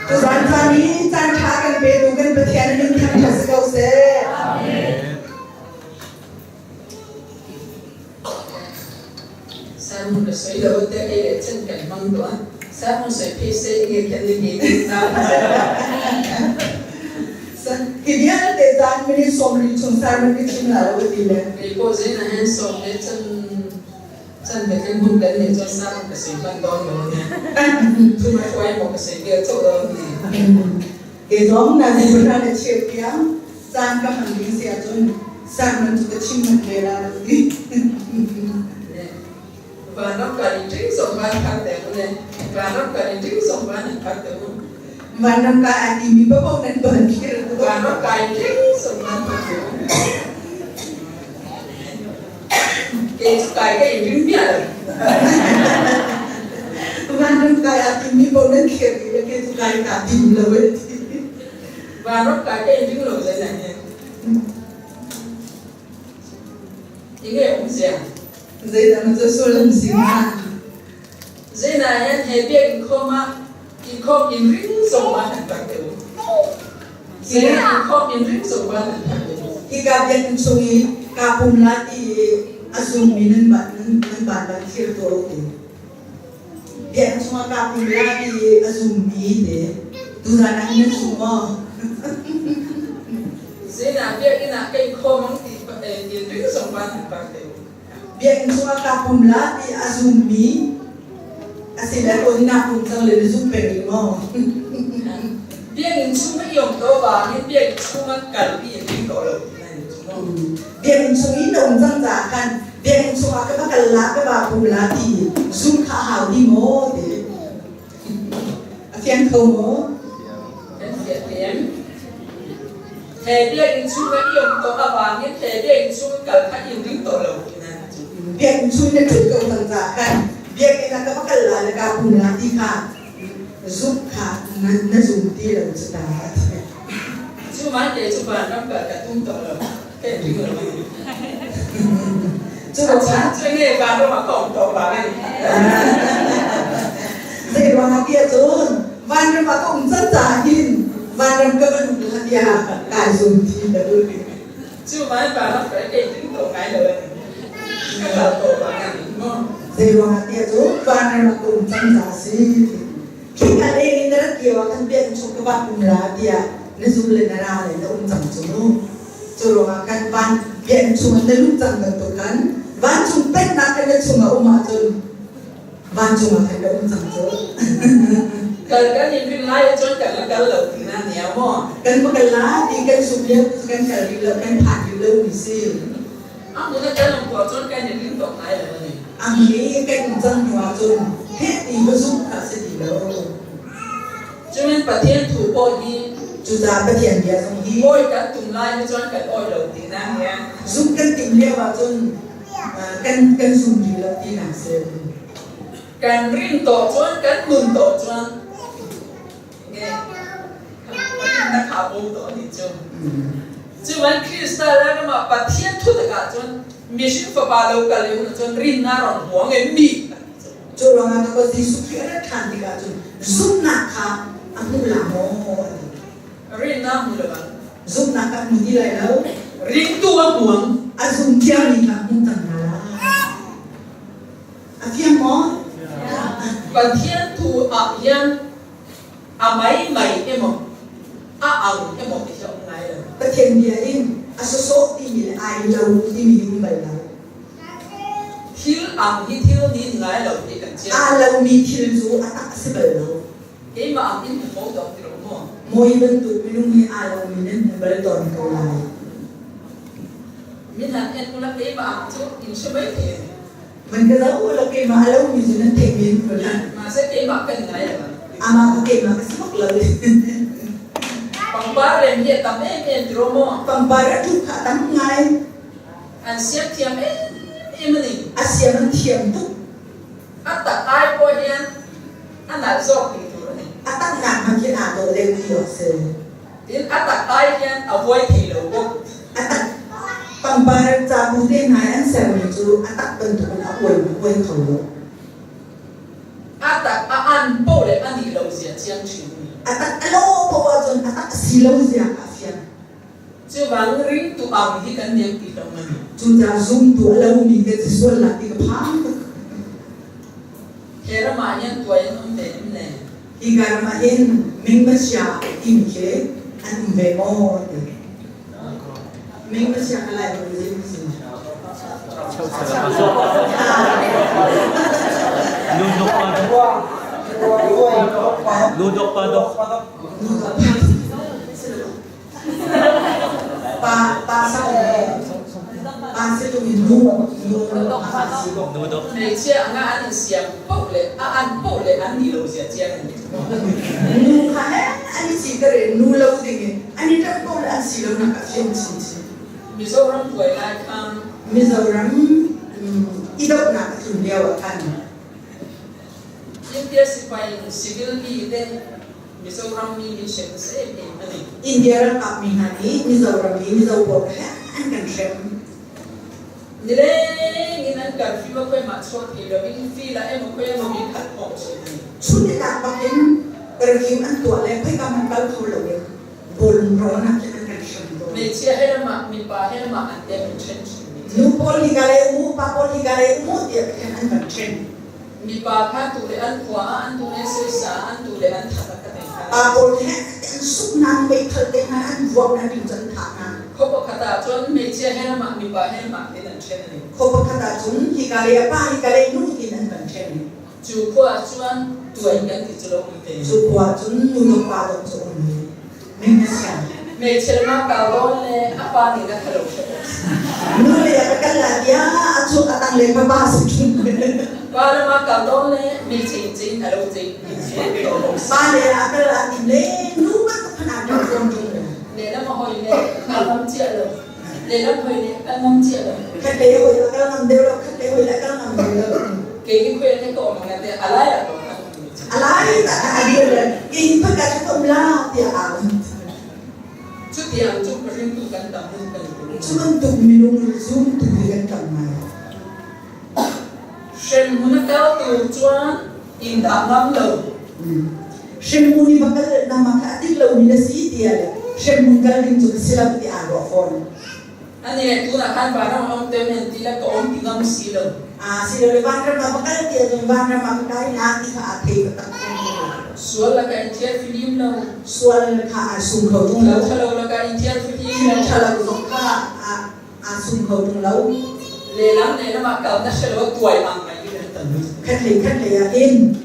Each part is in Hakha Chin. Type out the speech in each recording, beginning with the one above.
Tuzan caan i caan ṭha kan petu kan Pathian min thangṭhat si ko seh. Sermon ka soi lo te ei le chen kan hmang tuah. Sermon soi phei se nge khen ni nge na. Hi vialte caan minute 70 chung sermon ka chim la lo ti le. Kei ko zin na hen som le chan chan me tling hun kan ni chuan sermon ka soi ban don lo ni. Thu ma hruai mo ka soi bel chau don ni. Ke zong na ni pahra na cheu tiang caan ka hman ding si ahcun sermon cu ka chim manh ve la lo ti. Vanram kan in ṭing zong van khat te u ne. Vanram kan in ṭing zong van an khat te u. Vanram kai a timi paoh nan ton khir. Vanram kai in ṭing zong van khat te u. Kei cu kai ka in ring miah lo. Vanram kai a timi paoh nan khir ti le kei cu kai ka tim lo e ti. Vanram kai ka in ring lo zei na he. Inge um zia. Zeidah na cu sullam si hnga? Zeinain he biakinn khawm ah inkhawm in ring zong ah an tak deuh. Zeinain inkhawm in ring zong ah an tak deuh. Hika biakinn chung i kaa pum la ti i a zummi nan ban nan ban ban thir tuah u ti. Biakinn chungah kaa pum la ti i a zummi te tuzan ah nan zum maw? Zeinain biakinn ah kai khawm ang ti in ring zong ban an tak deuh. Biakinn chungah kaa pum la ti a zummi a si le ko na pum cang le na zum peng rih maw? Biakinn chung i um to bangin biakinn chung ah kal i in ring to lo Biakinn chung i na um cang caah khan biakinn chungah ka va kal la ka va pum la ti zum kha a hau ti maw ti a fiang kho maw? Kan fiah pian. He biakinn chung ah i um to awangin he biakinn chung kal kha in ring to lo Biakinn chung na ṭhut ko cang caah khan biakinn ah ka va kal la le ka pum la ti kha zumh kha na zum ti lo cu ta. Cu man te cu van ram kal ka tum to lo. Ke ring lo. Cu ruangah Cu nge van ram ah ka um to ba ngai. Zei ruangah tiah cun vanram ah ka um cang caah hin vanram ka va lut la tiah kai zum ti lo. Cu man van ram ka ke ring to ngai lo. Ka kal to ba ngai. Zei ruangah tiah cun vanram ah ka um cang caah si. Khi ka leng in na rat lio ah khan biakinn chung ka va um la tiah na zum le na ra le na um cang cu mu. Cu ruangah khan van biakinn chung ah na luh cang bantuk khan vancung pennak khan na chung ah um ahcun vancung ah khan na um cang cu. Kal kan in rin lai ahcun kan la kal lo ti na nia maw? Kan va kal la ti kan sum lio kan kal rih lo kan phan rih lo mi si. A mun a kan um ko ahcun kan in ring tok lai lo ni. Ang hi kan um cang hnu ahcun heh ti va zumh kha si ti lo. Cumin Pathian thu pawl hi Cucaah Pathian bia zong hi awi kan tum lai hi cun kan awi lo ti na he. Zumh kan timh lio ahcun kan kan zum rih lo ti nak si. Kan rin to cun kan nun to cun nge na kha bo to ni cu. Cuman Krista le ramah Pathian thu takah cun mihring fapa lo kal i cun rinna ron huang in mi Cu ruangah ka Jesuh Khrih a rat ṭhan tikah cun zumhnak kha a hmu la maw? A ti. Rinna hmu lo bang. Zumhnak ka hmu ti lai lo. Ringtu a hmuang. A zum thiammi kha hmu cang hna lai. A fiang maw? Pathian thu ah hian a mai mai emaw a ang emaw ti hi a um ngai lo. Pathian bia in a sawsawh timi le ai lo timi um bal lo. Thil ang hi thil nin ngai lo ti kan chiah. Aa lomi thil cu a tak a si bal lo. Keimah ang in hmu ko dong ti lo maw? Mawi bantuk minung hi aa lomi nan hmu bal tawn ko lai. Min han en ula keimah ang cu in hre mai thei. Man ka zo lo keimah a lomi cu nan theih men ko la. Mahse keimah kan ngai lo. Amah ka keimah ka si bak lo. Pangpar rem hi a tam em em ti ro maw? Pangpar a ṭuk kha a tam ngai. An siam thiam em em a ni. A siam an thiam tuk. A tak ai pawh hian a nalh zawk ti tur a ni. A tak nak hmanh khi aa dawh deuh ti awk si. Tin a tak ai hian a vuai thei lo bawk. A tak pangpar cabu te hna i an sermi cu a tak bantukin a uai uai kho lo. A tak A tak a lo poah ahcun a tak si lo zia a fiang. Cu bang ringtu ang hi kan nem ti lo man. Cucaah zumtu a lomi kan si sual la ti ka phang tuk. He ram ah hin tuai an um ve em le? Hi ka ram ah hin mingmasia timi khi an um ve maw ti. Mingmasia ka lai lo zei si. Ludok pa dok. Pa pa sa pa si tung in nu nu pa si. Ludok. Hmeichhia anga an in siam poh le a an poh le an ni lo zia chiang an ni. Nu kha he an i si ka re nu lo ding in an i ṭap ko le an si lo nak a fiang chinchin. Mizoram buai lai khan Mizoram i dohnak a tlun lio ah khan India sipai in civil mi te Mizoram mi min hrem nasa em em a ni. India ralkap mi hna nih Mizoram i Mizo pawl he an kan hrem. Nileng in an kan fim a khoi mah chuak ti lo in feel ah emaw khoi emaw mi khat khawng chin a ni. Chun ni tak bak in curfew an tuah le khoika hmanh kal kho lo in bawlung rawn ah khin an kan hrem tawn. Hmeichhia he lamah mipa he lamah an tem in ṭhen chin mi. Nu pawl hi ka le umu, pa pawl hi ka le umu tiah khin an kan ṭhen. Mipa kha tu le an khua ah an tu le soisa an tu le an that a ka te kha. Pa pawl he an suk nan meithal te hna an vuak nan ring cun thah hna. Khua pakhat ah cun hmeichhia he lamah mipa he lamah tin an ṭhen a ni. Khua pakhat ah cun hika lei ah pa hika lei nu tin an kan ṭhen. Cu khua ah cun tuai kan ti cu lo um te. Cu khua ah cun nu dok pa dok cu um ni. Meng na siang. Hmeichhia lamah kau dawn le a pa nih na khalo hre Nu le a kal la tia a chuk a tang le pa pa si ṭhing. Pa lamah kau dawn le hmeichhe in cein a lo cein in sual to lo. Pa le a kal a tim le nu bantuk khan aa ṭang fawn ṭung le. Lehlam a hoi le kal ngam ciah lo. Lehlam hoi le kal ngam ciah lo. Khat le hoi a kal ngam deuh lo, khat le hoi le a kal ngam deuh lo. Kei hi khuai te ka om ang te alai ah ko Alai tak a dir le kei hi phaka ka um la tiah aa um. Cutiang cu ringtu kan tam nu kan Cu bantuk minung zumtu hi kan tam ngai. Hremhmun a kal tu chuan in dah ngam lo. Hremhmun i va kal nama kha a dik lomi na si tiah le hremhmun kal ding cu ka si lo ti aa ruah fawn. Ani tunah khan vanram a um te men ti le ka um ti ngam si lo. A si lo le vanram ah va kal ti ahcun vanram ah ka kai na ti kha aa thei taktak Sual laka in thial filim lo. Sual kha aa sum kho tung lo. Thalo laka in thial filim lo. Thalo zong kha aa sum kho tung lo. Lehlam lehlam ah kal na hrelo tuai ang mai kan tan. Khat lei khat lei ah hin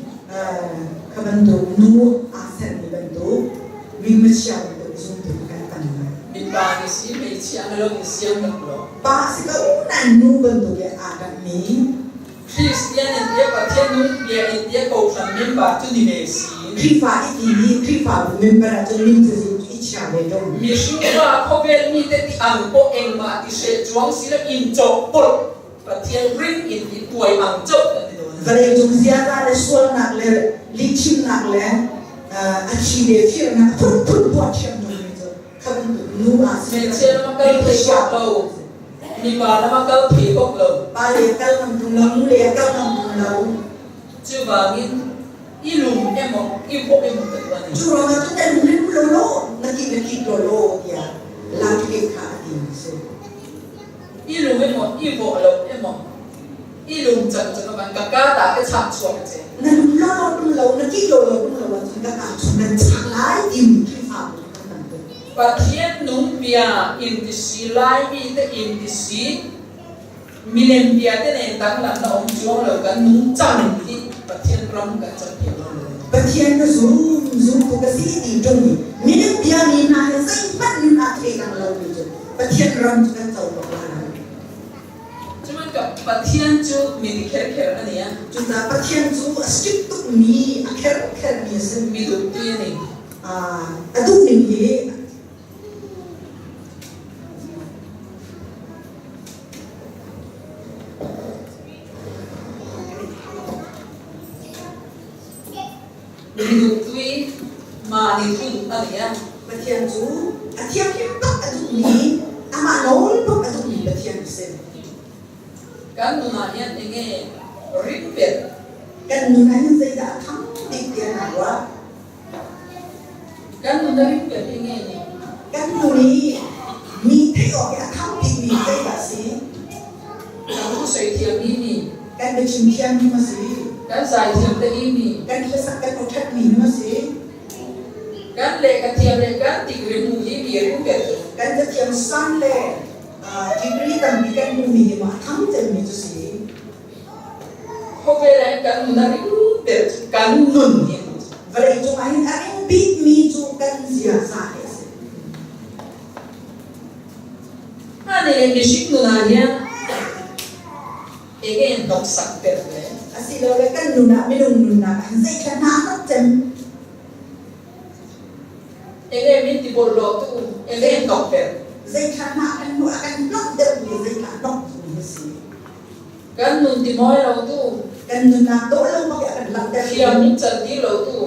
kha bantuk nu aa sermi bantuk mi machia bantuk zumtu kan tam ngai. Mipa ni si hmeichhia na lo ni siam tak lo. Pa si ko nan nu bantuk i aa dangmi Christian in bia Pathian nung bia in bia ko hran member cu ni ve si. Khrihfa i timi Khrihfabu member ah cun min cazin cu i chia ve ṭung. Mihring fa khawvel mi te ti ang pawh engmah ti hre chuang si lo in cawk pawlh Pathian ring in i tuai ang cawk kan ti dawn. Vawlei cung ziaza le sualnak le lihchimnak le a thi le firnak phunphun tuah thiam mi cu kha bantuk nu ah si. Hmeichhia lam a kal thei bawk lo. Mipa lam a kal thei bawk lo. Pa le kal ngam tung lo, nu le kal ngam tung lo. Cuvangin i lum emaw i vawh emaw ka tuah ni. Cu ruangah cun na lum le lum lo lo, na ki na ki lo lo tiah lamke kha a ti mi si. I lum emaw i vawh lo emaw i lum cang cun avan ka ka ta ka chah chuak che. Na lum lo lo tum lo, na ki lo lo tum lo ahcun ka ka chung nan chak lai timi Khrihfabu kan tam tuk. Pathian nung bia in ti si Laimi te in ti si milem bia te nen danglam na um chuang lo kan nung cang hi Pathian ram kan cang thiam lo. Pathian ka zum zum tu ka si ti ṭung i minung bia mi hna he zeihmanh nun ah thleidang lo mi cu Pathian ram cu kan co bak lai lo. Cuman ka Pathian cu mi ti kher kher ani a. Cucaah Pathian cu a strict tuk mi a kher kher mi a si. Mi duh ti ani. A duh ning hi Midutui mah nih cu a ni a. Pathian cu a thianghlim bak a duhmi, amah nawl bak a duhmi Pathian a si. Kan nun ah hin enge ring bet. Kan nun ah hin zeidah a thang bik tiah na ruah? Kan nun a ring ber hi nge ni? Kan nun i mi theih awk i a tham bikmi zeidah a si? Kan thusawi thiam hi mi. Kan biachim thiam hi ma si? Kan zaithiam te hi mi. Kan hlasak kan awṭhatmi hi ma si? Kan lehkhathiam le kan degree hmu hi mi ring ber cu. Kan cathiam san le degree tampi kan hmuhmi hi maw a tham cemmi cu si? Khawvel ah hin kan nun a ring ber cu kan nun hi. Vawlei cungah hin a ring bikmi cu kan ziaza hi a si. Ani le mihring nun ah hin enge hnoksak ber le Asilole kan nun ah minung nunnak ah hin zeithla hna hnok cem enge min ti bawlhhlawh tu enge hnok ber zeithla hna kan hnu ah kan hnok deuhmi zeithla hnok mi a si. Kan nun ti mawi lo tu. Kan nunnak dawh lo bak i a kan langhter. Thiam in can ti lo tu.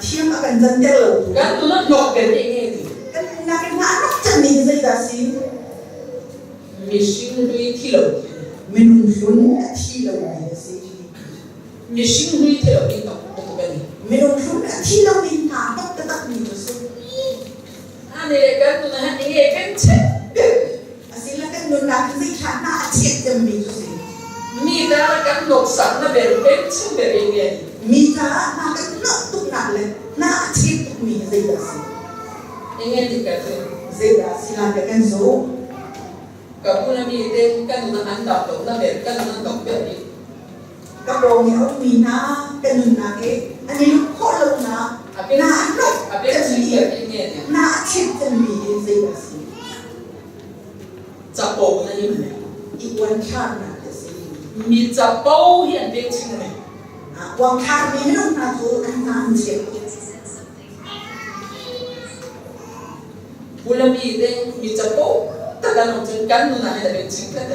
Thiam a kan canter lo tu. Kan nun a hnok ber i nge ti. Kan nunnak in a hnok cemmi hi zeidah a si? Mihring hlui thi lo. Minung hlun a thi lo mi a si. Mihring hlui thi lo mi hnok tuk a ni. Minung hlun a thi lo mi hna hnok taktak mi cu si. Ani le kan nun ah nge kan chet ber. Asila kan nunnak hi zeithla hna a chet cemmi cu si. Mi ta kan noksak na ber pen chung ber in nge. Mi caah hna kan nok tuknak le hna a chet tukmi hi zeidah si? Enge ti ka tu. Zeidah si la te kan zo? Ka puna mi te kan nun an dap lo na ber kan nun an nok ber i. Ka pawng i a ummi hna kan nunnak hi an i lung khawh lonak na a hnok cemmi na a chit cemmi hi zeidah a si? Capo na im i uanthlarnak a si. Mi capo hi an pek ching ne. Uangthlarmi minung hna cu an hna an chiat tuk. Ulami te mi capo tak an um cun kan nun ah hin a pek ching tlat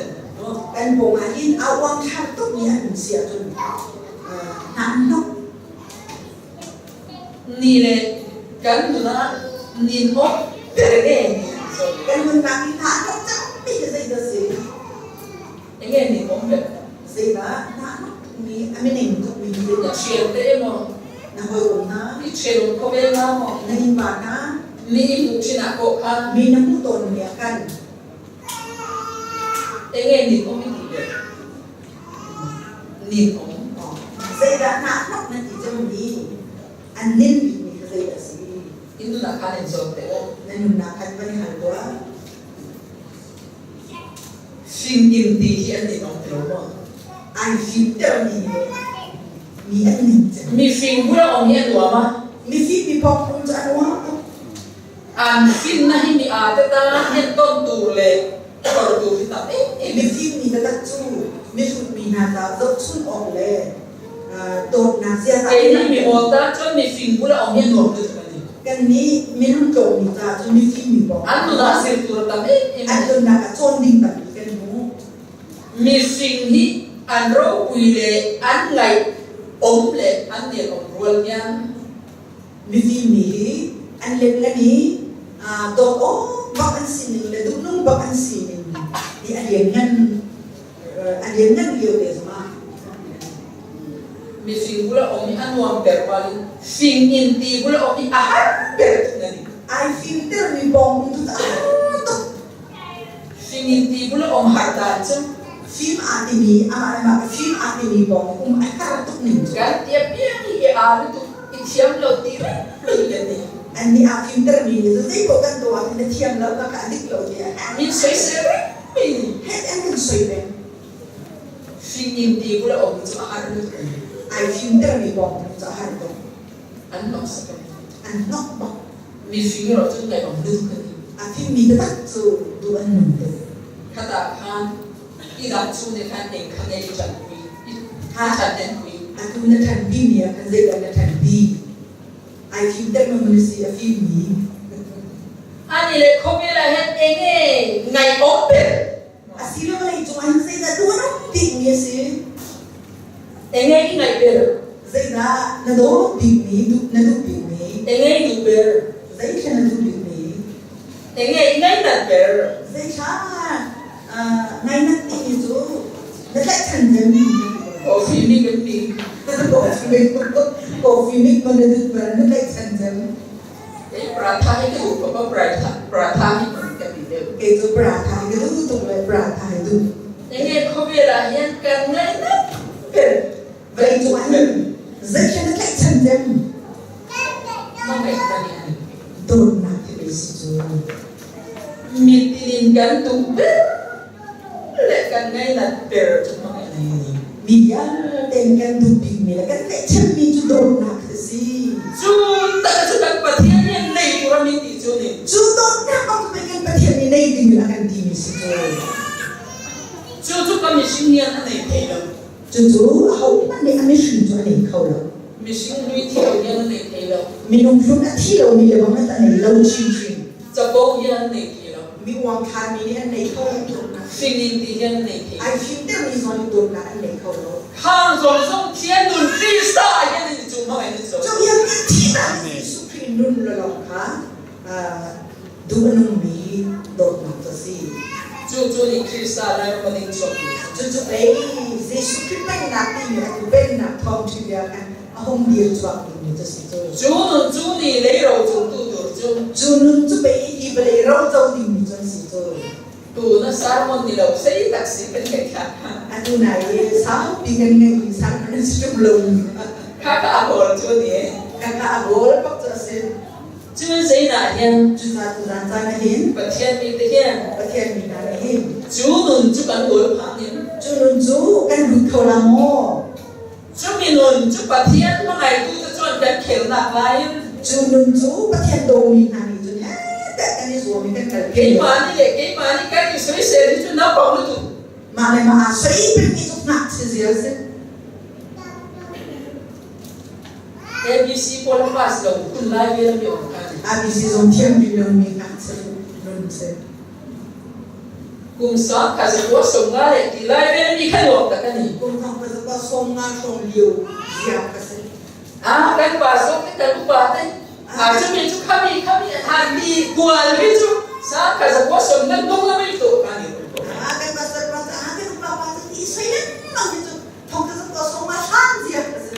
Kan pawng ah hin a uangthlar tukmi an um si ahcun hna an hnok. Ni le kan nun ah nin awk ber nge Kan nunnak hi hna a hnok cangmi hi zeidah si? Enge nin awk ber? Zeidah hna a hnok tukmi a mining tukmi hi Na thian te emaw? Na hawikom hna? I thian khawvel na maw? Na innpa hna? Mi i hmuh thin ah kawh kha? Mi na hmuh tawnmi ah khan? Enge nin awm i ti ber? Nin awm. Zeidah hna hnok nan ti cemmi? An nin bikmi kha zeidah a si? In nunnak khan in zawn te u. Na nunnak khan van i hal tuah. Fim in ti hi an nin awm ti lo maw? Ai fimtermi le mi an nin cem. Mi fing bula om hi a nuam a. Mi fim mi pawng um cu a nuam tuk. An finna hi mi aa te ta hen ton tur le tor tur hi tam em em. Mifim mi taktak cu mihrut mi hna ca zohchun awk le dawtnak ziaza Kei nih mi mawl ta cun mifim bula om hi a nuam tuk ani. Kan nih minung tlawm mi ca cun mifim mi pawng An nun ah zir tur a tam em em. An nunnak ah cawn ding tampi kan hmu. Mifing hi an ropui le an ngaih om le an nel om rual hian Mifim mi hi an lianngan i dawt awk bak an sining le duhnung bak an sining hi a lianngan a lianngan lio te zongah Mifing bula om hi a nuam ber rual in fing in ti bula om hi a har ber tuk na ni. Ai fimter mi pawng um tu a har tuk. Fing in ti bula om har dan cu Fim aa timi amah le mah fim aa timi pawng um a har tuk ning cu. Kan tiap piang i aa lu tuk i thiam lo ti reng kan ni. An nih aa fimter mi nih zei paoh kan tuah na thiam lo ka ka dik lo tiah. Min soisel reng mi. Het an kan soi peng. Fing in ti bula om cu a har lu tuk. Ai fimter mi pawng um cu a har tuk. An nok sak. An nok bak. Mi fing ro cun kai om lu tuk kan ni. A fimmi taktak cu duh an nung tuk. Khata khan i dang chung nih khan eng kha ngei i ṭan pui i ṭan den pui. Atu na ṭhan pi mi ah khan zeidah na ṭhan pi? Ai fimter ma mun si a fimmi. Ani le khawvel ah hin enge ngai om ber. Asilo vawlei cung ah hin zeidah tuan bik mi a si? Enge i ngaih ber. Zeidah na dawt bik mi, na duh bik mi? Enge i duh ber. Zeithla na duh bik mi? Enge i ngainat ber. Zeithla ngainat timi cu na tlaihchan cem. Coffee mi kan ti. Coffee mi ma na duh ber na tlaihchan cem. Kei paratha hi ka duh papa paratha paratha hi ka ti deuh. Kei cu paratha hi ka duh tuk le paratha hi duh. Enge khawvel ah hin kan ngaihnak ber Vawlei cung ah hin zeikhen na tlaihchan cem? Hmangaih na nih ani. Dawtnak hi pei si cu. Mitin in kan duh ber le kan ngainat ber cu hmangaih na hi ni. Mi vialte in kan duh bikmi le kan tlaihchanmi cu dawtnak hi a si. Cu tak cu kan Pathian nih nei tur a mi ti cu ni. Cu dawtnak bang cu pei kan Pathian nih nei ding in a kan timi si cu. Cu cu ka mihring nih a nei thei lo. Cucu ahohmanh nih a mihring cu a nei kho lo. Mihring hlui thi lo hian a nei thei lo. Minung hlun a thi lomi le bang a nei lo chinchin. Capo hian an nei thei lo. Mi uangthlarmi nih an nei kho lo dawtnak. Fing in ti hian an nei thei lo. Ai fimtermi zong nih dawtnak an nei kho lo. Khang zong zong thian nun Krista hian in cu hmang in zo. Cu hian kan thihnak Jesuh Khrih nun lawng kha duh a nungmi dawtnak cu a si. Cucu nih Krista Lairam a ding chuakmi. Cucu pei Jesuh Khrih pennak timi atu pennak thawngṭha bia khan a hung dir chuak dingmi cu a si cu. Cu nun cu ni lei ro cungtu tur cu. Cu nun cu pei hi vawlei ro co dingmi cu an si cu. Tu na sermon ni lo sei tak si kan ngeih kha. Atu nai i saupi kan ngeihmi sermon an si ṭung lo. Kha ka a hawl cu ni. Kha ka a hawl bak cu a si. Cu zeidah hin Cucaah tuzaan caan ah hin Pathian mi te hin Pathian mi hna nih hin cu nun cu kan kawl phak in cu nun cu kan lut kho la maw? Cu minun cu Pathian hmangaitu te cun kan khelnak lai in Cu nun cu Pathian dawmi hna nih cun heh tiah kan i zuam i kan kal keimah nih le keimah nih kan i soisel hi cu naupang lu tu Mah le mah aa soi pengmi cu ngakchia zia a si. ABC pawl a pass lo kun lai vel mi om kan. ABC zong thiam rih lo mi ngakchia nun si. Kum sang kha zakua som nga le ti lai vel mi kha nuam tak ani. Kum thong ka zakua som nga hrawng lio ziam ka si. Ah kan pa so te kan upa te. Ah cu mi cu khami khami han mi kual mi cu sang kha zakua som nan nung la mi to kan ni. Ah kan pa sa pa ah kan upa pa ti soi lengmang mi cu thong ka zakua som nga hlan ziam ka si.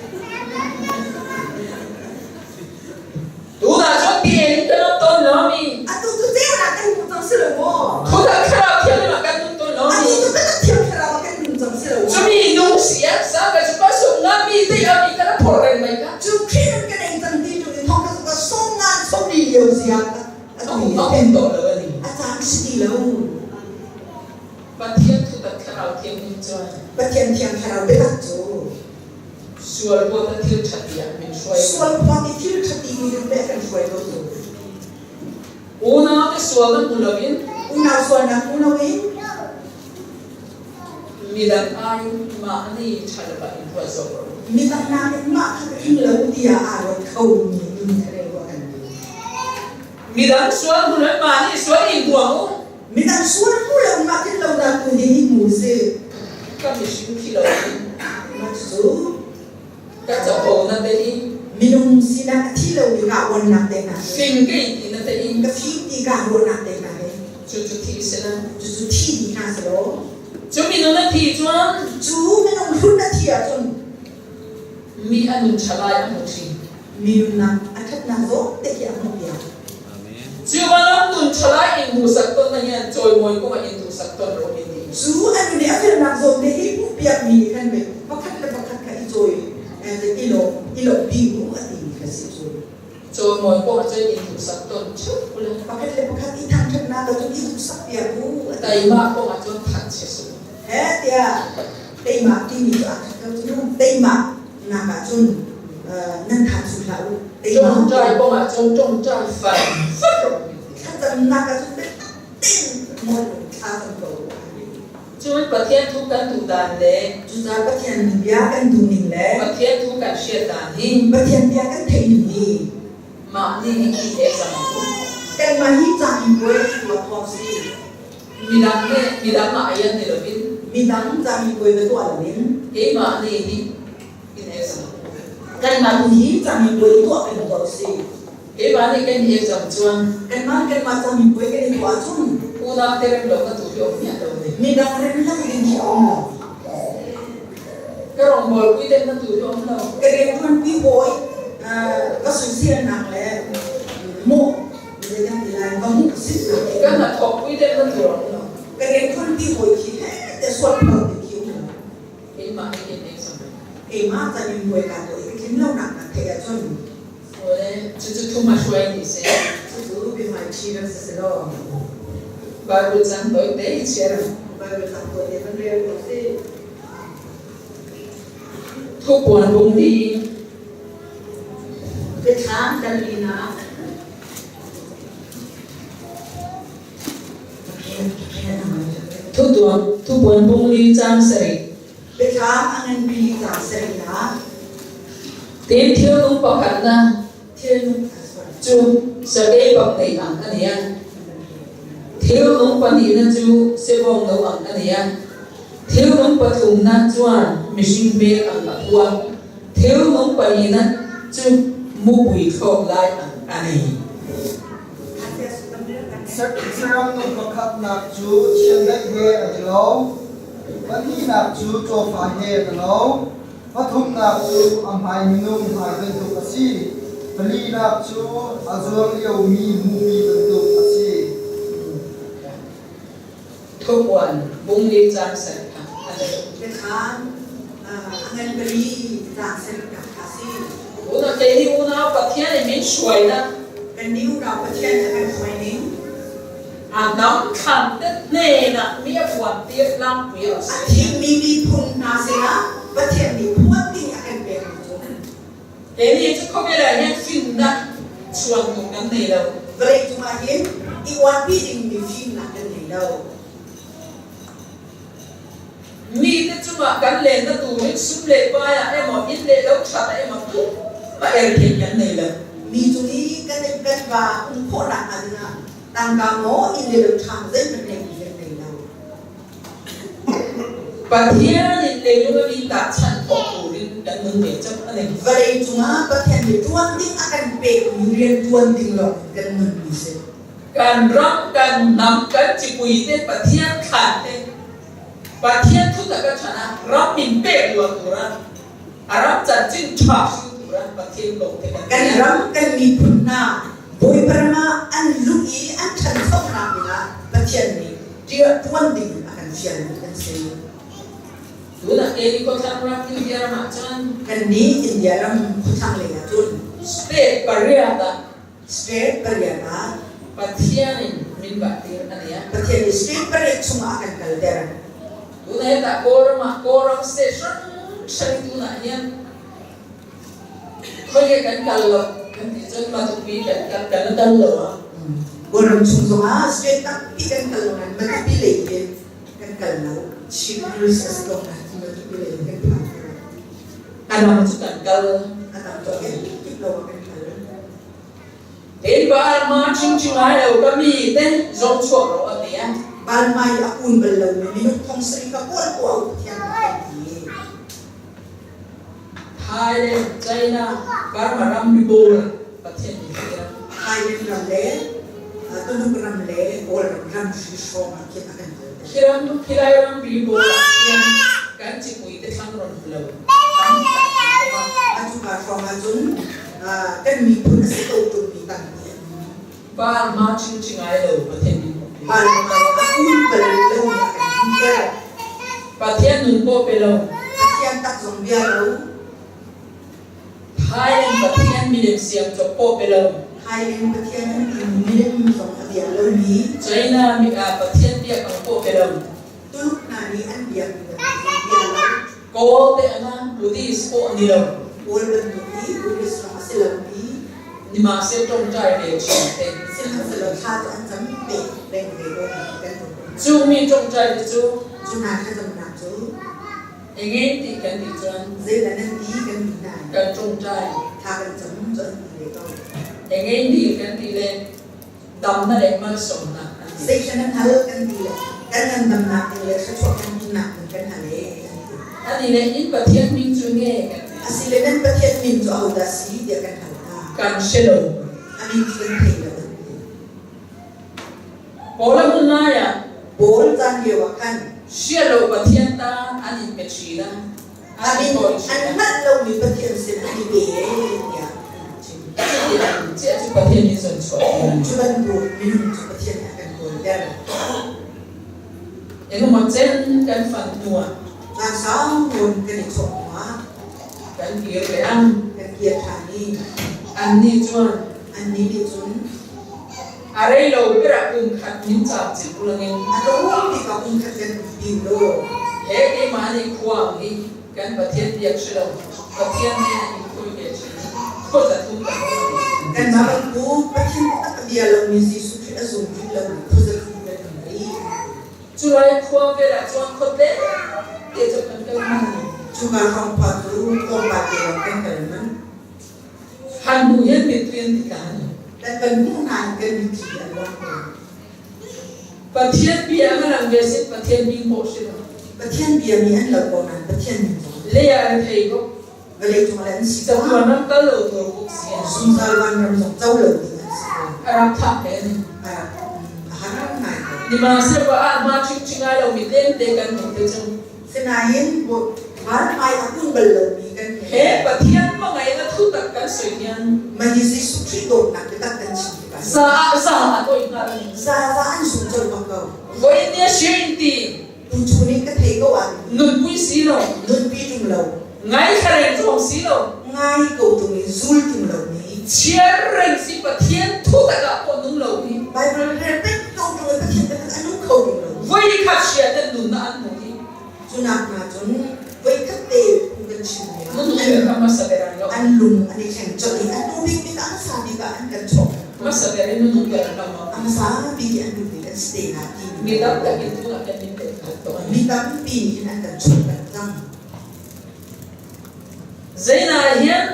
Tunah cun ti in kan um tawn lo mi. Atu cu ceunak kan hmu cang si lo maw? Thutak thlarau thiang ah kan nung tawn lo mi. Atu cu biatak thiang thlarau ah kan nung cang si lo maw? Cumi nung si ah sa ka cu pa sung nga mi te ah mi kan phor reng mai ka. Cu Khrih nun kan eng cang ti tu in thong ka ka sung nga sung li lio zia ka atu a um to lo ani. A caan si ti lo. Pathian thutak thlarau thiang nih cun Pathian thiang thlarau biatak cu Sual huat a thil ṭhat tiah min hruai. Sual huat i thil ṭhat ti mi pe kan hruai ko tu. Unau te sual na hmu loin Unau sualnak hmu loin midang ai mah nih ṭha in ruat zok ro. Midang nakin mah kha ka tling lo tiah aa ruat kho mi nun a rel rua kan ni. Midang sual hmu loin mah nih sual in buang u. Midang sual hmu lo mah tlin lo dah tu hi hi hmu si. Ka mihring thi lo in. Mah cu ka capo na te i minung sinak a thi lo mi ka uannak te hna hi. Fing ke ti na te i ka fim ti ka ruahnak te hna hi. Cu cu thi si na. Cu cu thi dih hna si lo. Cu minung na thi cun cu minung hlun na thi ahcun mi a nun ṭha lai a hmu ṭhi. Mi nunnak a ṭhatnak zawn te khi a hmuh piak. Cu bantuk nun ṭhalai in hmuhsak ton na hian cawimawi kong ah in duhsak ton ro in ni. Cu an nun i a felnak zawn te hi hmuhpiak mi nih khan pei pakhat le pakhat kha i cawi i lawm i lawmhpi mu a ti mi kha si cu. Cawimawi kong ah cun in duhsak ton ṭheuh ule. Pakhat le pakhat i thangṭhatnak ah cun i duhsak piak u. Teimah kong ah cun thanchia su. He tiah teimah timi cu aa khat ko cu teimah nak ah cun nan tha cu hlah u. Ṭawngṭai kong ah cun ṭawngṭai fai fat ro. Thlacamnak ah cun biatak tein mawi thla kan ko. Cun Pathian thu kan duh dan le Cucaah Pathian bia kan duh ning le Pathian thu kan hriat dan hi Pathian bia kan theih ning hi mah nih hi i he cang u. Kanmah hi ca in buai tuah khawh si. Midang nih midang ah ayan ni loin midang ca mi buai va tuah loin keimah nih hi in exam. Kanmah tu hi camipuai tuah kan tuah si. Keimah nih kan exam cun kanmah kanmah camipuai kan i tuah cun unau te rem lo ka tu hi om hian lo ni. Midang rem lo ding hi a um lo. Ka rong bawl pui te na tu hi om lo. Ka rian tuan pi hawi ka soiselnak le mawh tem na tur um lo. Ka rian ti hoi khi he te suat phor ti khi um lo. Keimah hi ke nei sam. Keimah ca ning buai ka to i tling lo nak na theih ahcun Ole cucu thuma hruai ni se. Cucu bia chi rak si selaw. Bible cang toi te i chiar. Bible cang toi te kan rel ko si. Thupuan bung ding. Biathlam kan linak. Thutuan thupuan bung li cang sarih. Biathlam a nganpi cang sarihnak. Tin thilnung pakhatna Thilnung cu sakei bak nei ang ani a. Thilnung pahnihna cu sebawng no ang ani a. Thilnung pathumna chuan mihring hmel ang a pu a. Thilnung palina cu mupui thlawk lai ang ani. Saram nung pakhatnak cu chiandeih he an i lo, pahnihnak cu cawfa he an i lo, pathumnak cu a hmai minung hmai bantuk a si, palinak cu a zuang liomi mupi bantuk a si. Thupuan bung li cang ser kha a lo. Biathlam a ngan pali cang ser kha a si. Una kei ni unau Pathian in min hruainak Kan ni unau Pathian a kan hruai ning a hnam thlan te hnenah mi a phuan tir tlangpui a a si. thimmi miphun hna sinah Pathian nih phuan ding a kan pek cu. Kei ni cu khawvel ah hin finnak chuan tuk kan nei lo. Vawlei cungah hin i uanpi dingmi fimnak kan nei lo. Mi te cungah kan len na turin sum le pai ah emaw inn le lo ṭhat ah emaw tumah erthei kan nei lo. Mi cung i kan kan va um khawhnak hnga dingah tangka maw inn le lo ṭhang zeihmanh neimi kan nei lo. Pathian in leilung a mi tahchanh khawh turin kan nun ve cang a nei. Vawlei cungah Pathian nih ṭuan ding a kan pekmi rian ṭuan ding lawng kan nunmi si. Kan ram, kan hnam, kan cipui te Pathian thlan te Pathian thutak a ṭhan ah ram min pek lua tura a ram chanchin ṭha hring tura Pathian ko te kan Kan ram kan miphun hna Bawipa ram ah an luh i an ṭhanchonak dingah Pathian nih ṭuan ding a kan fialmi kan si. Tunah Eli khuathlang ram India ram ah cun Kannih India ram khuathlang lei ah cun state pariat ah state pariat ah Pathian in min bahtir a nia. Pathian nih state pariat chungah a kan kalter. Tuna hetah Kawlram ah Kawlram state hrang hrang tunah hian khoi kan kal lo kan ti cun Matupi kan kal kan kal lo ah. Kawlram chung zongah state tampi kan kal lo nain Matupi lei in kan kal lo. Chin Hills a si ko na Matupi lei in kan phan. A dang cu kan kal. A dang cu kan kip lo ah kan kal. Tin ma ching lai lo ka mi te zong chuak ro a ti a. Balmai a kun bal lo mi minung thong sari ka kawl ko au Pathian kan ti. Thailand, China, Burma ram mi bol Pathian nih sia. Thailand ram le Tuluk ram le Kawl ram ram hri hrawng ah khin a kan kal. Khiram khilai ram ri bol ah khian kan cipui te thlang ron lo. Atu ka hrawng ah cun kan miphun a si ko ṭungmi tampi an um. Baal ma ching ching ai lo Pathian nih. Baal ma a kun bal lo mi a kan hmuhter. Pathian nun paw pe lo. Pathian tak zong bia lo. Thailand Pathian milem siam cop paw pe lo. Thailand Pathian an ti milem zong a bia lo mi. China mi ah Pathian biak ang paw pe lo. Tuluk hna nih an biak mi bantuk bia lo. Kawl te ana Buddhist pawh ni lo. Kawl bantuk i Buddhist zong a si lo mi. Nimahse ṭawngṭai ve ṭhin te. Sihmanhsehlaw thla cu an cam pe peng ve ko kan Cu mi ṭawngṭai te cu cu hna thlacamnak cu engin ti kan ti cun zeidah nan ti kan ti hna kan ṭawngṭai thla kan cam cu an ti ve ko. Engin ti kan ti le damnak le malsawmnak an ti. Zeidah nan hal kan ti le kan ngandamnak ding le thluachuah kan hmuhnak ding kan hal e an ti. Ani le in Pathian min cu nge kan ti. Asile nan Pathian min cu ahodah si tiah kan hal hna. Kan si lo. A min cu kan thei lo an ti. Paul a hmun lai ah Paul caan lio ah khan sia lo Pathian ta an in pe ṭhin a. An an hngalh lomi Pathian sin an i pe tiah an chim. Cuti cu Pathian nih cun chuah. Cu bantuk minung cu Pathian nih a kan kawlter. Engemaw chen kan fan hnuah Caan sau nawn kan i chawh hnuah kan kir leh a. Kan kir ṭhan i Annih chuan annih nih cun a rei lo ber ah kum khat min caamcin ulangin a tlawm bik ah kum khat kan um lo. He keimah nih khuang hi kan Pathian biak si lo, Pathian nih a in khui ve chin khuaza thum kan um a ti. Kanmah bantuk Pathian taktak a bia lomi Jesuh Khrih a zum rih lomi khuaza thum kan um rih. Culai khua vel ah cun khuate te cu kan kal hman. Cuka hrawng khua cu tlawmpal te lawng kan kal man. Han hnu hin mitri an ti tlan. Kan kan hmuh hna in kan mitthli an luang ko. Pathian bia an lang ve sin Pathian min pawh si lo. Pathian bia mi an lo ko nain Pathian min zong. Lei ah an thei ko. Vawlei cung le an si ko. Chatuan ram kal lo tur buk si. Zungzal van ram zong co lo ding an si ko. A rak thah te ni. A rak a har ngai ko. Nihmanhsehlaw ah ma ching chingai lo mi tlem te kan hmuh te cu. Sinain van hmai a kun bal lomi kan He Pathian hmangaih na thu tak kan soi hian. Mah hi Jesuh Khrih dawtnak biatak kan chim tikah. Za ah za a oi hnga. Za za an sung colh bak ko. Voi ne shirin ti. Tuchun in ka thei ko ah. Nunpui si lo. Nunpi ṭung lo. Ngai thlareng zong si lo. Ngai ko ṭung i zul ṭung lo mi. Chiar reng si Pathian thu tak ah pawh nung lo mi. Bible rel pek ko ṭung i Pathian biatak a nung kho ṭung lo. Voi khat sia ten nun na an hmu hi. Cunak hna cun voi khat te phung kan chim mi ah an lung an i thleng colh i a hnu bik bik ah hmasa bik ah an kan chawk. Hmasa ber in nung ber an lo. A hmasa bik i an duh bik an si te na ti. Mi tamtak in tunah kan min tel khat to. Mi tampi nih hin an kan chawk kan cang. Zeina hian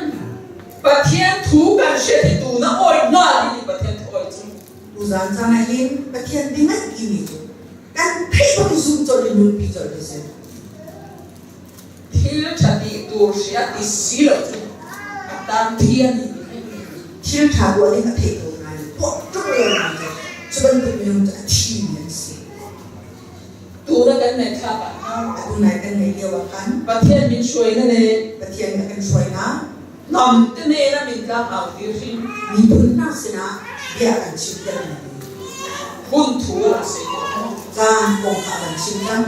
Pathian thu kan hriat hi tu na oi hna ti Pathian thu oi cu. Tuzaan caan ah hin Pathian bia timi cu kan theih bang zum colh in nunpi colh hi si. Thil ṭha ti tur hria ti si lo cu a tan thian Thil ṭha tuah ding a theih ko nain tuah ṭung lo mi cu cu bantuk minung cu a thi mi an si. Tu na kan nei thlak ah khan Atu nai kan nei lio ah khan Pathian min hruai na le Pathian a kan hruai na hnam te ne na min tlang au tir hrim miphun hna sinah bia kan chim ter mi hun thu a si caan kong kha kan chim cang.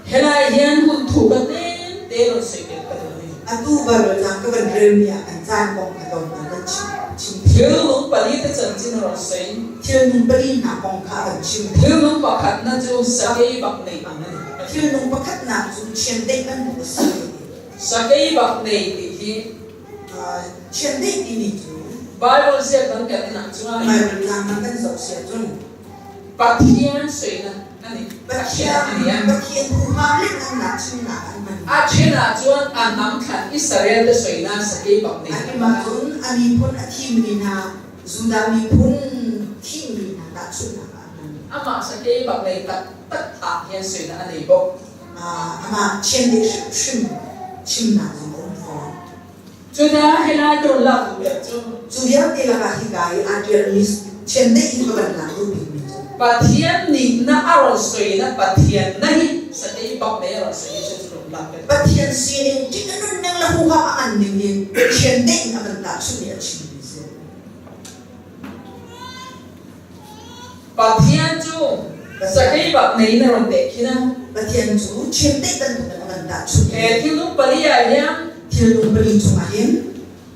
Helai hian hun thu ka tlem te ron soi kel ka duh ni. Atu Bible cang ka van rel mi ah kan caan kong kha ton kan chim chim. Thil nung pali te chanchin ron soi. Thil nung pali hna kong kha kan chim. Thil nung pakhat na cu sakei bak nei ang ani. Thil nung pakhat nak cu chiandeih bantuk a si. Sakei bak nei ti hi Chiandeih timi cu Bible ziak kan kan in ah chuan Bible tlang kan zoh sia cun Pathian soinak ani. Pathian Pathian huham le ngannak chimnak an hman. A then ahcun a hnam thlan Israel te soinak sakei bak nei. An mah cun a miphun a thimmi hna Judah miphun thimmi hna tahchunhnak ah an hman. Amah sakei bak nei taktak ah hian soinak a nei bawk. Amah chiandeih hrimhrim chimnak zong a um fawn. Cucaah helai ton lak duh ber cu Cu vialte lakah hika i aa ṭialmi chiandeih in ka van lak duh bikmi cu Pathian nih na a ron soi na Pathian na hi sakei bak nei a ron soi cu cu ron lak ber. Pathian sining ṭih a nunning le huham a ngan ning hi chiandeih in a van tahchunh i a chimmi a si. Pathian cu sakei bak nei na ron teh khi na. Pathian cu chiandeih bantuk in a van tahchunh. He thilnung pali ah hian Thilnung pali chungah hin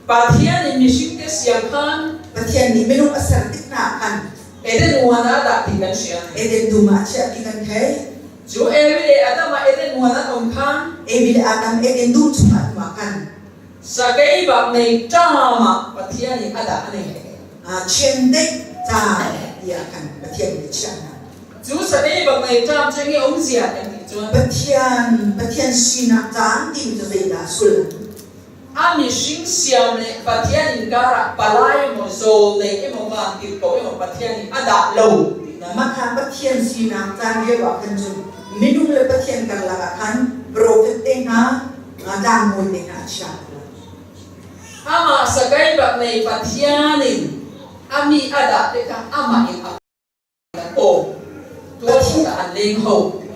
Pathian nih mihring te siang khan Pathian nih minung a ser tik hna khan Eden huan ah dah ti kan hria. Eden dum ah a chiah ti kan theih. Cu Evi le Adam ah Eden huan an um khan Evi le Adam Eden dum chungah an um ah khan sakei bak nei ṭam ah Pathian nih a dah a nei. Chiandeih ca tiah khan Pathian nih a chiah hna. Cu sakei bak nei ṭam cu nge umzia kan ti cun Pathian Pathian sinak caan timi cu zeidah sullam? A mihring siam le Pathian inkar ah palai emaw zawl nei emaw vantirhkoh emaw Pathian nih a dah lo tinak. Mah kha Pathian sinak caan lio ah khan cun minung le Pathian karlak ah khan profet te hna tlangbawi te hna a chia lo. Amah sakai bak nei Pathian in a mi a dah te kha amah in a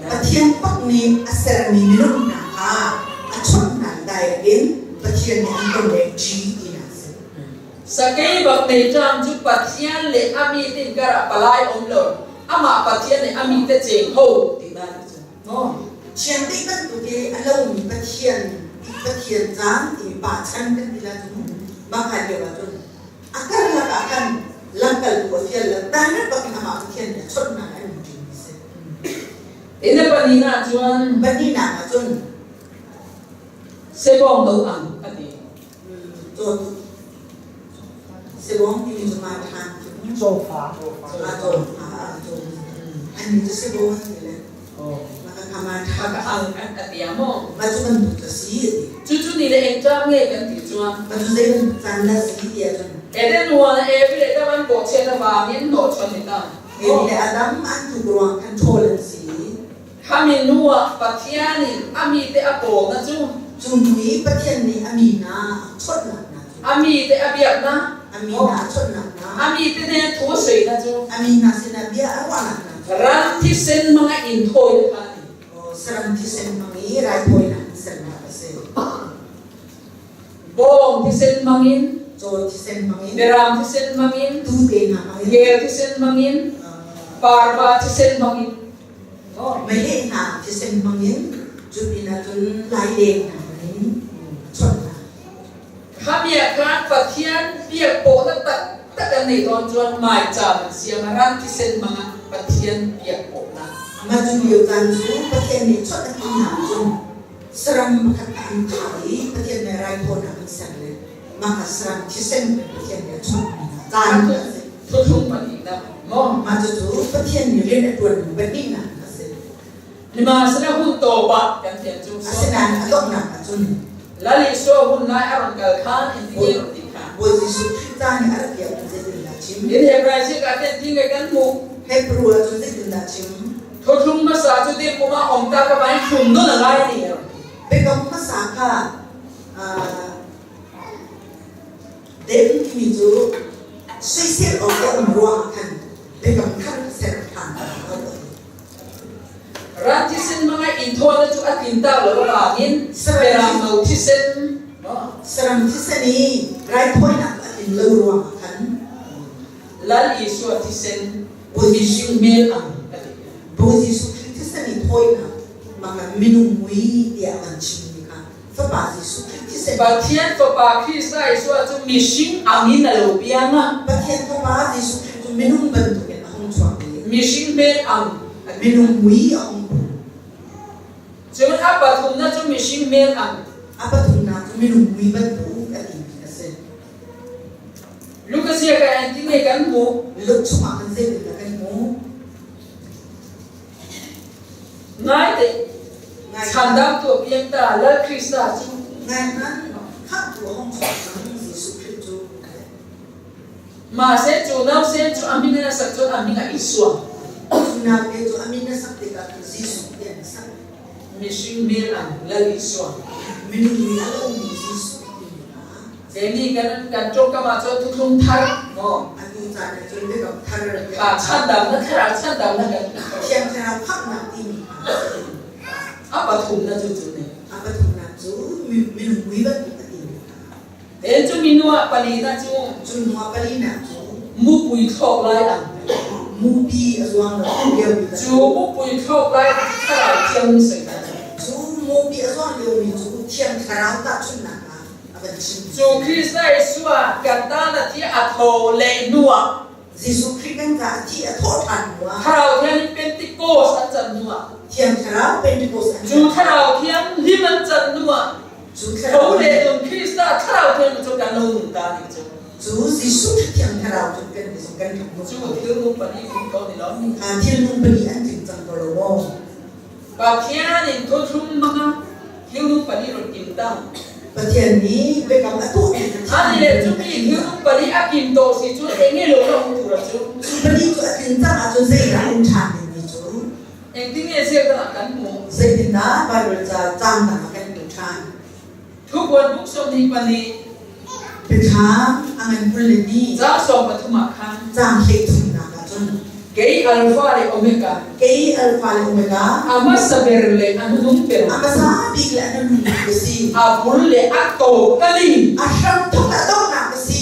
Pathian pak nih a sermi minung hna kha a chawnh hna direct in Pathian nih an ton le ṭhi tinak a si. Sakei bak nei ṭam cu Pathian le a mi tin karah palai um lo amah Pathian nih a mi te cheng ho tinak cu. Chiandeih bantuk i a lomi Pathian Pathian caan ti pa chan kan ti la cu mah kha lio ah cun a karlak ah khan lamkaltu a fial lo direct bak in amah Pathian nih a chawnhnak an um ṭi mi si. Ina pahnihnak cun Pahnihnak ah cun sebawng do ang a ti. Cawt sebawng timi cu ma ṭhan cu Cawfa. a cawfa a caw an cu sebawng an ti le maka kha ma ṭhan Maka ang a ti a maw? Ma cu bantuk a si a ti. Cucu ni le eng ṭam nge kan ti chuan. Ma cu zei bantuk caan dah si ti ahcun. Eden huan Evi le Adam an bawhchiat a vangin hnawhchuan ni ta. Evi le Adam an tluk ruang khan ṭhawl an si. Khami hnu ah Pathian in a mite a pawlnak cu. Cu hnu i Pathian nih a mi hna a chawnhnak hna cu. A mite a biaknak. A mi hna a chawnhnak hna. A mite nih thu a soinak cu. A mi hna sinah bia a ruahnak hna cu. Ram thisen hmang a in thawi kha. Saram thisen hmang i raithawinak in sernak a si. Bawng thisen hmang in. Caw thisen hmang in. Beram thisen hmang in. Tuu te hna hmang in. Kel thisen hmang in. Parva thisen hmang in. Meheh hna thisen hmangin cu pinah cun laileng hna hmangin chawnh hna. Khamia khan Pathian biak pawhnak taktak an nei tawn cun maicaam an siam a ran thisen hmangah Pathian biak pawhnak. Mah cu lio caan cu Pathian nih chawnh a ti hna cun saram pakhat kha an thah i Pathian nih raithawinak an ser le mah kha saram thisen Pathian nih a chawnh hna caan a si. Thuthlung pahnihnak maw? Mah cucu Pathian nih rian a ṭuan pahnihnak a si. Sihmanhsehlaw hun tawpah kan thian cu Asinain a donghnak ah cun Lal Isua hun lai a ron kal khan in ti ron ti kha. Bawi Jesuh Khrih ca nih a rak biak cu zeitindah chim? In Hebrai ah ten ti ngai kan hmuh. Hebrew ah cun zeitindah chim? Thuthlung hmasa cu dim kum ah om ta ka vain thlum nun a ngai ni. Biakam hmasa kha Dem timi cu soisel awk a um ruangah khan biakam thar ser ṭhan a hau. Ran thisen hmanga inthawinak cu a tlin tak lo avangin saram no thisen saram thisen i raithawinak a tlin lo ruangah khan Lal Isua thisen mihring mel ang a ti. Bawi Jesuh Khrih thisen i thawinak maka minung mui tiah kan chimmi kha Fapa Jesuh Khrih thisen Pathian Fapa Krista Jesuh cu mihring ang in a lo piang ah Pathian Fapa Jesuh Khrih cu minung bantukin a hung chuak i mihring hmel ang minung mui a hung pu. Cun a pathumnak cu mihring hmel ang. A pathumnak cu minung mui bantuk a timi a si. Luka sia ka en ti ne kan hmu. Luke chungah kan zeitindah kan hmu? Ngai te Chhandam tu piang ta Lal Krista cu Ngai hmanh khamhtu a hung chuak cang Jesuh Khrih cu. Ma se cu nau sen cu a min in a sak cun a min a Isua. Cu nau te cu a min a sak tikah Jesuh ti an sak. Mihring min an Lal Isua. Minung nih a lomi Jesuh ti Kei kan kan ṭawngkam ah cun thuthlung thar maw? Atu caan ah cun biakam thar Kha chandam na thlarau chandam na kan Thiang thlarau khamhnak timi a pathumnak cu cu ne. A pathumnak cu minung mui bantuk a timi Ten cu minu ah palinak cu cu hnu ah palinak cu mupui thlok lai ang. Mupi a zuang lo lio mi Cu mupui thlok lai thlarau thiang soi Cu mupi a zuang lio mi cu thiang thlarau tahchunhnak ah Cu Krista Jesuh kan tan a thi a tho le hnu ah Jesuh Khrih kan ca a thi a thawh ṭhan hnu ah Thlarau Thiang in Pentecost an can hnu ah Thiang Thlarau Pentecost an Cu Thlarau Thiang lim an can hnu ah Cu Thlarau tho le nun Krista Thlarau Thiang cu kan lo nun ta ni cu Cu Jesuh Khrih Thiang Thlarau cu kan kan rak Cu thil nung pali tling ko ni lo Thil nung pali an tling cang ko lo maw Pathian in thuthlung manga thil nung pali ron kim ta. Pathian nih biakam a tuah Ani le cu mi thil nung pali a kim to si cu enge lo la um tura cu. Cu pali cu a tlin cang ahcun zeidah um ṭhan dingmi cu? Engtin nge sia kan kan hmu? Zeitindah Bible ca cang dang ah kan hmu ṭhan? Thupuan buk 24 Biathlam a ngan 20 le ni. Caang 13 ah khan. Caang 13nak ah cun. Kei Alpha le Omega. Kei Alpha le Omega. A hmasa ber le a hnung ber. A hmasa bik le a hnung bik ka si. A bul le a to ka ni. A hramthok le a donghnak ka si.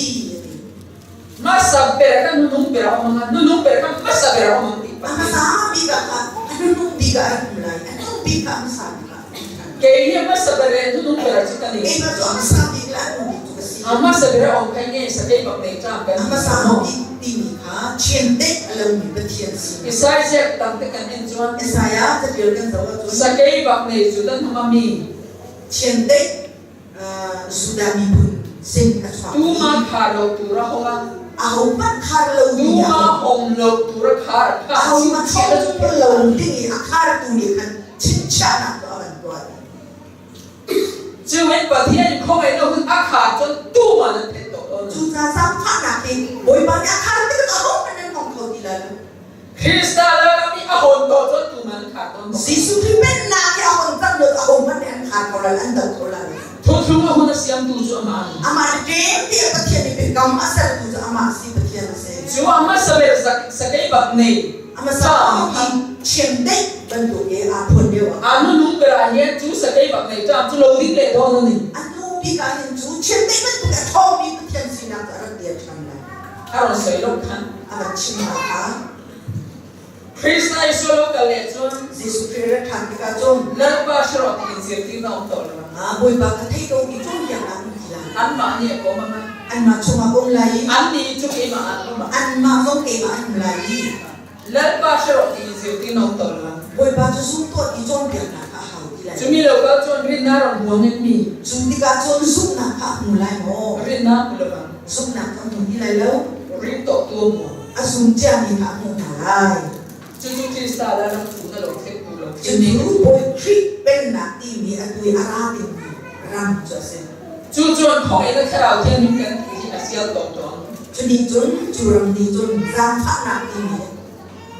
Hmasa ber ka hnung ber a um hnung ber ka hmasa ber a um ti. A hmasa bik ah a hnung bik ah a rak um lai. A hnung bik kha a hmasa bik ah. Kei hi a hmasa ber le hnunung ber cu ka ni. Keimah cu a hmasa bik le a hnu bik cu ka si. A hmasa ber a um kha nge sakei bak nei ṭam kan A hmasa bik timi kha chiandeih a lomi Pathian si. Isaiah ziak tam te kan en chuan Isaiah catial kan zoh ahcun sakei bak nei cu dan hama mi chiandeih Judah miphun sin a chuak. Tuma khar lo tur a hong a. Ahohmanh khar lo ding Tuma hong lo tur a khar. Ahohmanh hong lo ding i a khartu nih khan chinchiahnak cu a van tuah. Cuin Pathian khawngaihnak hun a khar cun tuma nan theih tawh lo. Cucaah zaangfahnak hi Bawipa nih a khar tikah ahohmanh nan hong kho ti lai lo. Krista lam i a hawn tawh cun tuma nan khar tawn. Jesuh Khrih pennak hi a hon cang lo ahohmanh nih an khar kho lai an do kho lai. Thuthlung a hun a siamtu cu amah ani. Amah nih ṭem tiah Pathian nih biakam a sertu cu amah si Pathian a si. Cu a hmasa bel sakei bak nei. A hmasa bik chiandeih bantuk i aa phuan lio ah. A nunung ber ah hin cu sakei bak nei ṭam cu lo ding le dawn ani. A hnu bik ah hin cu chiandeih bantuk a ṭhawngmi Pathian sinak cu a rak dir ṭhan lai. A ron soi lo khan. A van chim hna kha. Krista Jesuh lo kal le cun Jesuh Khrih rat ṭhan tikah cun Lalpa hrawh tiin zirtir na um tawn lo. Bawipa ka thei ko ti cawnpiak ah um ti lai. Anmah nih a kom anga. Anmah chungah ka um lai i Annih cu keimah ah an um. Anmah zong keimah an um lai i Lalpa hrawh tiin zirtir na um tawn lo. Bawipa cu zum tuah ti cawnpiaknak kha a hau ti lai. Cumi lo kal cun rinnak ram huang in mi. Cu tikah cun zumhnak kha a hmu lai maw? Rinnak hmu lo bang. Zumhnak kha a hmu ti lai lo. Rin tawh tu a hmu. A zum ciami kha a hmuh hna lai. Cucu Krista le ram thu na lo thek tu lo Cucu Bawi Khrih pennak timi atu i a ra dingmi ram cu a si. Cu cun thawngin a thlarau thianghlim kan ti hi a sial tawn tawn. Cu nih cun cu ram nih cun zaangfahnak timi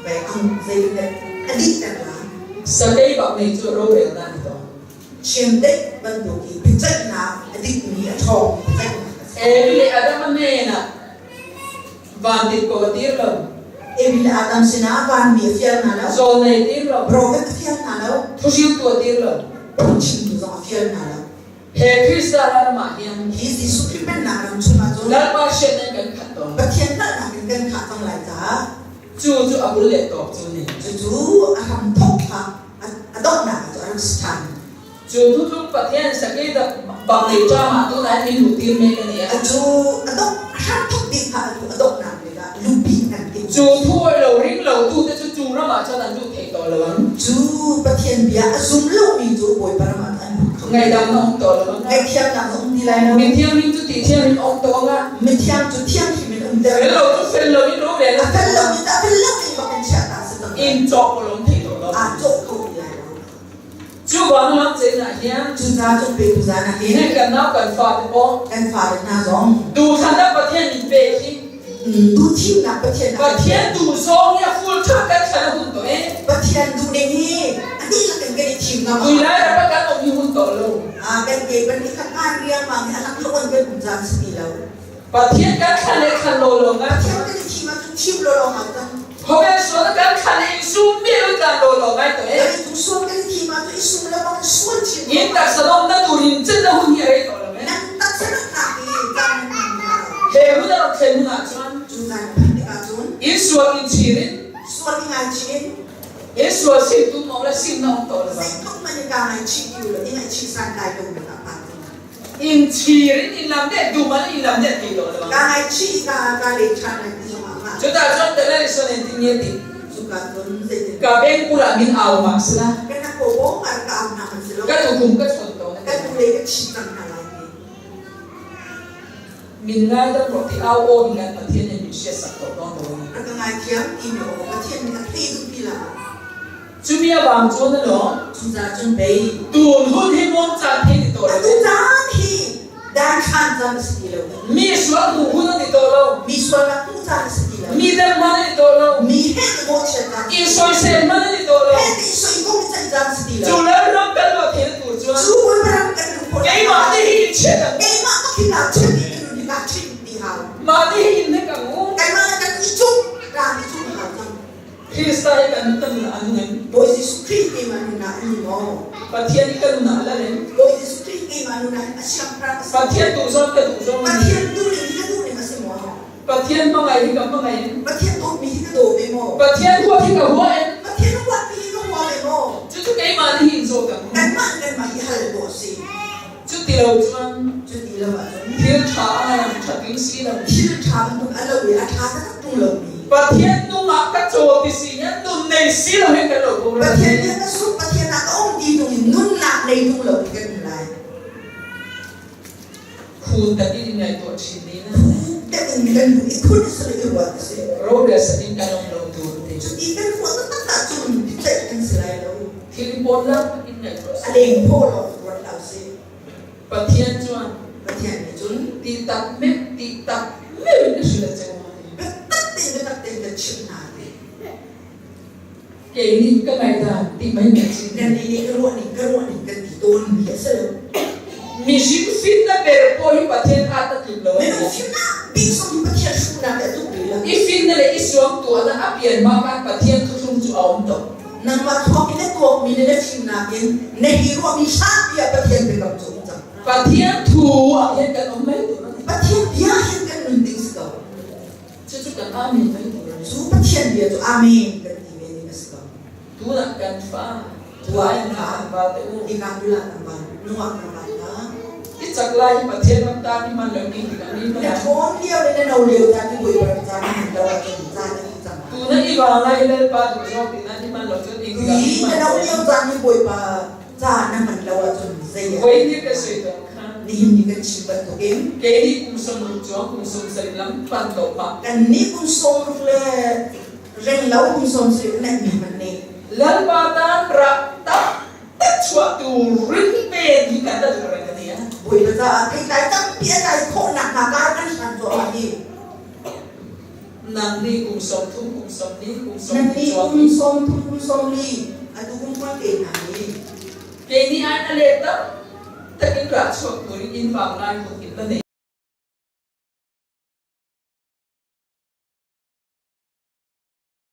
ve ang zeitindah a dihter lai. Sakei bak nih cu rorelnak ni tawn. Chiandeih bantuk i biaceihnak a dikmi a ṭhawngmi biaceihnak a si. Evi le Adam a men ah van tit ko a tir lo. Evi le Adam sinah vanmi a fial hna lo. Zawl nei tir lo. Profet a fial hna lo. Thuhriltu a tir lo. Phungchimtu zong a fial hna lo. He Krista ram ah hin Hi Jesuh Khrih pennak ram chungah cun Lalpa hrian in kan khat tawn. Pathian hngalhnak in kan khah cang lai caah Cu cu a bul le tawk cu ni. Cucu a hramthawk kha a donghnak cu a rak si ṭhan. Cu thutlung Pathian saki dak bang nei ṭam ah tu nai min lu tir me ka ni a. Cu a dok a hramthawk bik kha atu a donghnak bik ah lupi kan ti. Cu thu oi lo ring lo tu te cu cu ram ah cun an lut thei to lo ang. Cu Pathian bia a zum lomi cu Bawipa ram ah an lut kho. Ngaidam na um to lo ang. Ngaihthiamnak na um ti lai lo. Mithiang min cu ti thiang in um to nga. Mithiang cu thiang hrim in um ter. Fel lo cu fel lo in ro ve A fel lo mi ta fel lo in bak in chiah ta si cang. In cawk ko lo thei to lo. Aa cawh kho ti lai lo. Cu bang lam cein ah hin Cu ca cu pe tu zan ah hin hin kan nau kan fate pawh kan fale hna zong duhthlan ah Pathian min pe hi tu thimnak Pathian Pathian duh zawng hi a full ṭha kan thlan a hun to e Pathian duh ning hi a dihlak in kan i thim ngam Tui lai ram ah kan um hi hun to lo. Ah kan ke ban ni khat ngan riangmang hi a lak lo kan um caan si ti lo. Pathian kan thlan le thlan lo lo nga. Pathian kan i thim ahcun thim lo lo hau cang. Khawvel sual kan thlan i sum mi lu tlan lo lo ngai to e. Kan i sual kan i thim ahcun i sum lo bang sual chin. In taksa na turin chin na hun hi rei to lo me. Nan taksa nak hi caan nan He hun a rak thlen hun ah cun cu caan phak tikah cun in sual in chirin sual i ngai chin in sual sin tu mo le sin na um to lo zeitluk man in ka ngai chih ti lo i ngai chih san kai ko na pa In chirin in lam de du man in lam de ti lo lo. Ka ngai chih ka ka le than lai ti zong ah Cu ta cun te le son in tin ye ti. Cu ka cun zeitin Ka beng pula min au ma sila. Ka na ko bo mar ka au na man silo. Ka tu kum ka chon to. Ka tu le ka chi cang hna lai ti. Min ngai dam ro ti au aw in kan Pathian nih min hriat sak to dawn lo. A ka ngai thiam ti mi aw Pathian nih a thei duh ti la. Cumi a bang cun a lo. Cuca cun pei. Tun hun hi muang caan hi ni to lo. Atu caan hi dan khan caan a si ti lo. Mi sual hmu hun an ni to lo. Mi sual nak hmu caan a si ti lo. Mi dang man an ni to lo. Mi he ti mawhchiat caan. I soisel man an ni to lo. He ti soi kong i caan si ti lo. Cu le ram kan lo thil tu cun. Cu ram kan lu phot. Keimah nih hi in chiat ang. Keimah ka khi ka chiat i ka ka chin ti hau. Mah nih hi in nek ang u. Keimah kan i cuk ra i cuk hau cang. Krista hi kan kan na an ngen. Bawi Jesuh Khrih keimah nunah an maw? Pathian hi kan nunah la len. Bawi Jesuh Khrih keimah nunah a siangpahrang a si. Pathian tu zong ka duh zong. Pathian duh ning hi ka duh ning a si maw? Pathian hmangaih hi ka hmangaih in. Pathian dawtmi hi ka daw ve maw? Pathian huat hi ka hua in. Pathian huatmi hi ka hua ve maw? Cucu kei Keimah nih hin zawt ang. Kanmah kanmah hi hal ko si. Cu ti lo cun Cu ti lo ahcun thil ṭha a lang ṭha ding si lo. Thil ṭha bantuk a lo i a ṭha taktak ṭung lomi. Pathian nung ah ka caw ti si hian nun nei si lo hin kan lo ko. Pathian nih ka suk Pathian ah ka um ti tung in nunnak nei tung lo in kan um lai. Khun tak in ngaihtuah chin ni na. Deuh in kan duh i khun sal i ruat a si. Rorel satin kan um lo tur ti. Cuti kan ruah taktak ahcun tlaih kan si lai lo. Thil pawn lang in ngaihtuah A leng phaw lawng ruat lo si. Pathian chuan Pathian nih cun ti tak mep ti tak mep in hrilh a ceu. Biatak tein biatak tein kan chimh hna ti. Kei nih ka ngaihdan ti mai mai chin. Kan nih nih ka ruah ning ka ruah ning kan ti tawn mi a si lo. Mihring fimnak ber pawl hi Pathian kha ta tluk lo. Minung fimnak bik zong hi Pathian hruhnak le tuk rih lo. I finna le i suam tuahnak a pian ma kan Pathian thuthlung cu a um to. Nangmah thawk in na tuakmi le na fimnak in na hi ruahmi hlanpi ah Pathian biakam cu um cang. Pathian thu ah hin kan um mai tur. Pathian bia hin kan nun ding si ko. Cucu kan amen mai tur. Cu Pathian bia cu amen kan ti ve ding a si ko. Tunah kan fa Tuah kan fa ika nula kan va nungak kan va hna. I cak lai hi Pathian ram ta ni man lo ni tikah ni man. Na ṭhawn lio le na no lio caan ni bawi ram caan ni lo ahcun caan ni cang. Tuna i va lai lalpa duh zawk ti na ni man lo cun ing tikah ni na no lio caan ni bawipa ca na hman lo ahcun zei Voi ni ka sui tong kha. Nihin ni kan chim bantukin Kei nih kum 60 cuang kum 70 lam pan to pa. Kan nih kum 60 le reng lo kum 70 na mi man nih Lalpa tan rak tak tak chuah tu rin pen hi kan la duh reng ani a. Bawipa caah theitlai tampi a tlai khawhnak hnga kar kan hlan cuahmah hi. Nang nih kum 30 kum 40 kum Nan nih 30 kum 30 kum 40 atu kum 20 te hna hi. Kei nih an a let tam takin ra chuak turin in vang lai hmun in la nei.